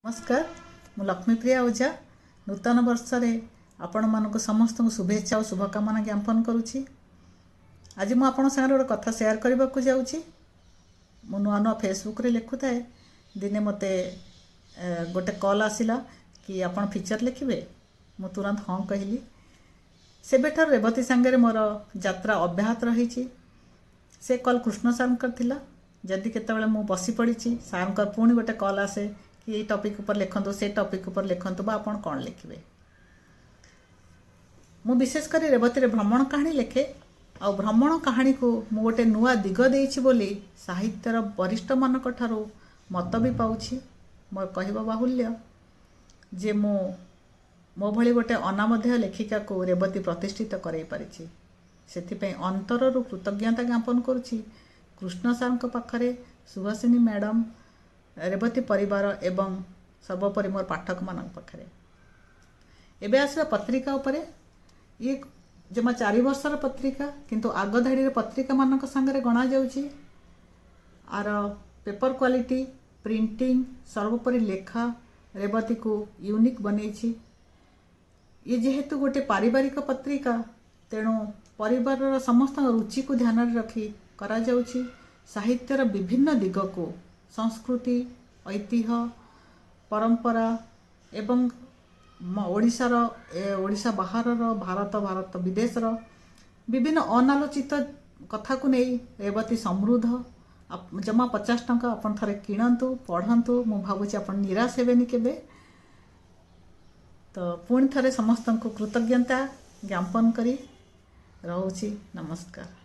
ନମସ୍କାର, ମୁଁ ଲକ୍ଷ୍ମୀପ୍ରିୟା ଓଝା। ନୂତନ ବର୍ଷରେ ଆପଣମାନଙ୍କୁ ସମସ୍ତଙ୍କୁ ଶୁଭେଚ୍ଛା ଓ ଶୁଭକାମନା ଜ୍ଞାପନ କରୁଛି। ଆଜି ମୁଁ ଆପଣଙ୍କ ସାଙ୍ଗରେ ଗୋଟେ କଥା ସେୟାର କରିବାକୁ ଯାଉଛି। ମୁଁ ନୂଆ ନୂଆ ଫେସବୁକ୍ରେ ଲେଖୁଥାଏ। ଦିନେ ମୋତେ ଗୋଟେ କଲ୍ ଆସିଲା କି ଆପଣ ଫିଚର୍ ଲେଖିବେ? ମୁଁ ତୁରନ୍ତ ହଁ କହିଲି। ସେବେଠାରୁ ରେବତୀ ସାଙ୍ଗରେ ମୋର ଯାତ୍ରା ଅବ୍ୟାହତ ରହିଛି। ସେ କଲ୍ କୃଷ୍ଣ ସାର୍ଙ୍କର ଥିଲା। ଯଦି କେତେବେଳେ ମୁଁ ବସି ପଡ଼ିଛି, ସାର୍ଙ୍କର ପୁଣି ଗୋଟେ କଲ୍ ଆସେ କି ଏଇ ଟପିକ୍ ଉପରେ ଲେଖନ୍ତୁ, ସେ ଟପିକ୍ ଉପରେ ଲେଖନ୍ତୁ ବା ଆପଣ କ'ଣ ଲେଖିବେ। ମୁଁ ବିଶେଷ କରି ରେବତୀରେ ଭ୍ରମଣ କାହାଣୀ ଲେଖେ ଆଉ ଭ୍ରମଣ କାହାଣୀକୁ ମୁଁ ଗୋଟେ ନୂଆ ଦିଗ ଦେଇଛି ବୋଲି ସାହିତ୍ୟର ବରିଷ୍ଠମାନଙ୍କ ଠାରୁ ମତ ବି ପାଉଛି। ମୋର କହିବା ବାହୁଲ୍ୟ ଯେ ମୁଁ ମୋ ଭଳି ଗୋଟେ ଅନାମଧେୟ ଲେଖିକାକୁ ରେବତୀ ପ୍ରତିଷ୍ଠିତ କରାଇ ପାରିଛି। ସେଥିପାଇଁ ଅନ୍ତରରୁ କୃତଜ୍ଞତା ଜ୍ଞାପନ କରୁଛି କୃଷ୍ଣ ସାର୍ଙ୍କ ପାଖରେ, ସୁହାସିନୀ ମ୍ୟାଡ଼ାମ୍, ରେବତୀ ପରିବାର ଏବଂ ସର୍ବୋପରି ମୋର ପାଠକମାନଙ୍କ ପାଖରେ। ଏବେ ଆସିବା ପତ୍ରିକା ଉପରେ। ଇଏ ଜମା 4 ବର୍ଷର ପତ୍ରିକା, କିନ୍ତୁ ଆଗ ଧାଡ଼ିର ପତ୍ରିକାମାନଙ୍କ ସାଙ୍ଗରେ ଗଣାଯାଉଛି। ଆର ପେପର କ୍ୱାଲିଟି, ପ୍ରିଣ୍ଟିଂ, ସର୍ବୋପରି ଲେଖା ରେବତୀକୁ ୟୁନିକ୍ ବନେଇଛି। ଇଏ ଯେହେତୁ ଗୋଟେ ପାରିବାରିକ ପତ୍ରିକା, ତେଣୁ ପରିବାରର ସମସ୍ତଙ୍କ ରୁଚିକୁ ଧ୍ୟାନରେ ରଖି କରାଯାଉଛି। ସାହିତ୍ୟର ବିଭିନ୍ନ ଦିଗକୁ, ସଂସ୍କୃତି, ଐତିହ୍ୟ, ପରମ୍ପରା ଏବଂ ଓଡ଼ିଶାର, ଓଡ଼ିଶା ବାହାରର, ଭାରତ ଭାରତ ବିଦେଶର ବିଭିନ୍ନ ଅନାଲୋଚିତ କଥାକୁ ନେଇ ରେବତୀ ସମୃଦ୍ଧ। ଜମା 50 ଟଙ୍କା। ଆପଣ ଥରେ କିଣନ୍ତୁ, ପଢ଼ନ୍ତୁ। ମୁଁ ଭାବୁଛି ଆପଣ ନିରାଶ ହେବେନି କେବେ। ତ ପୁଣି ଥରେ ସମସ୍ତଙ୍କୁ କୃତଜ୍ଞତା ଜ୍ଞାପନ କରି ରହୁଛି। ନମସ୍କାର।